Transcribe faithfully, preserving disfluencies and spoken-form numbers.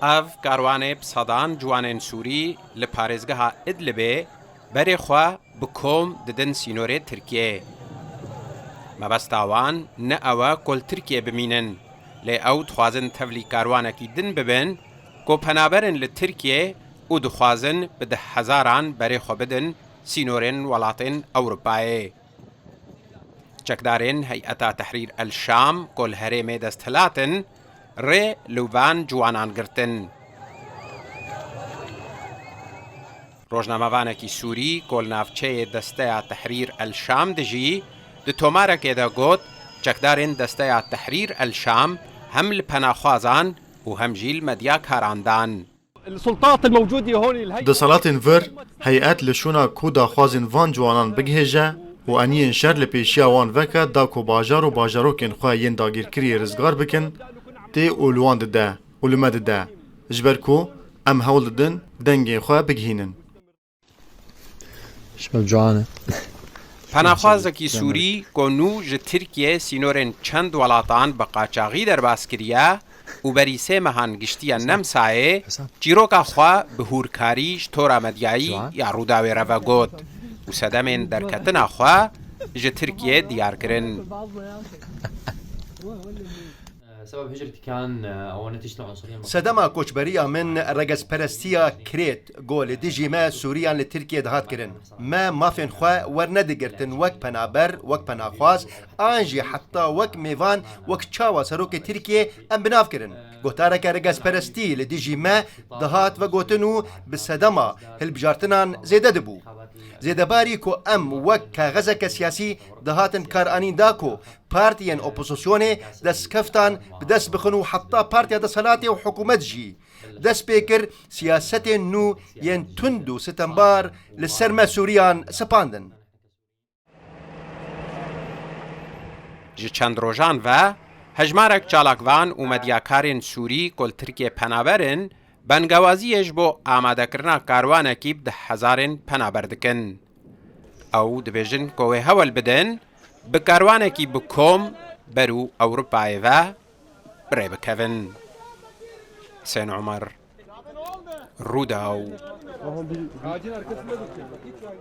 Ev karwanê bi sedan ciwanên Sûrî li parêzgeha Idlibê berê xwe bi kom didin sînorê Tirkiyeyê. Mebesta wan ne ew e ku li Tirkiyê bimînin, lê ew dixwazin tevlî karwanekî din bibin ku penaberin li Tirkiyê û dixwazin bi deh hezaran berê xwe bidin sînorên welatên Ewropayê. Çekdarên Heyeta Tehrîr El Şam ku li herêmê desthilat in, rê li van ciwanan girtin. Rojnamevanekî Sûrî ku li navçeyê Desteya Tehrîr El Şam dijî, di tomarekê de got, çekdarên Desteya Tehrîr El Şam hem li penaxwazan û hem jî li medyakaran dan. السلطات الموجودة هون الهيئة Deselatên vir, heyet li şûna ku daxwazên van ciwanan bigihêje û eniyên şer li pêşiya wan veke da ku bajar û bajarokên xwe yên dagîrkirî rizgar bikin, tê û li wan dide û li me dide. Ji ber ku em hewl didin dengê xwe bigihînin. Şima ciwan e. Penaxwazekî Sûrî ku nû ji Tirkiyê sînorên çend welatan bi qaçaxî derbas kiriye û berî sê mehan giştiye Nemsayê, çîroka xwe bi hûrkarî ji tora medyayî ya Rûdawê re vegot û sedemên derketina xwe ji Tirkiyê diyar kirin. سبب هجرتي كان، آه، أو نتيجة العنصرية المصرية. Sedema koçberiya min regezperestiya Krêt, ku li dijî me Sûriyan li Tirkiyê dihat kirin. Me mafên xwe wernedigirtin wek penaber, wek penaxwaz, an jî heta wek mêvan, wek çawa serokê Tirkiyê em bi nav kirin. Gotareke regezperestî li dijî me dihat vegotin û bi sedema hilbijartinan zêde dibû. Zêdebarî ku em wek kaxezeke siyasî dihatin karanîn da ku partiyên opozisyonê destkeftan bi dest bixin û heta partiya desthilatê û hikûmet jî dest pê kir siyasetên nû yên tund û sitembar li ser me Sûriyan sepandin. Ji çend rojan ve hejmarek çalakvan û medyakarên Sûrî ku li Tirkiyê penaber in, bengewaziyê ji bo amadekirina karwanekî bi deh hezarên penaber dikin. Ew dibêjin ku wê hewl bidin bi karwanekî bi kom berû Ewropayê ve bi rê bikevin. Husên Omer, Rûdaw.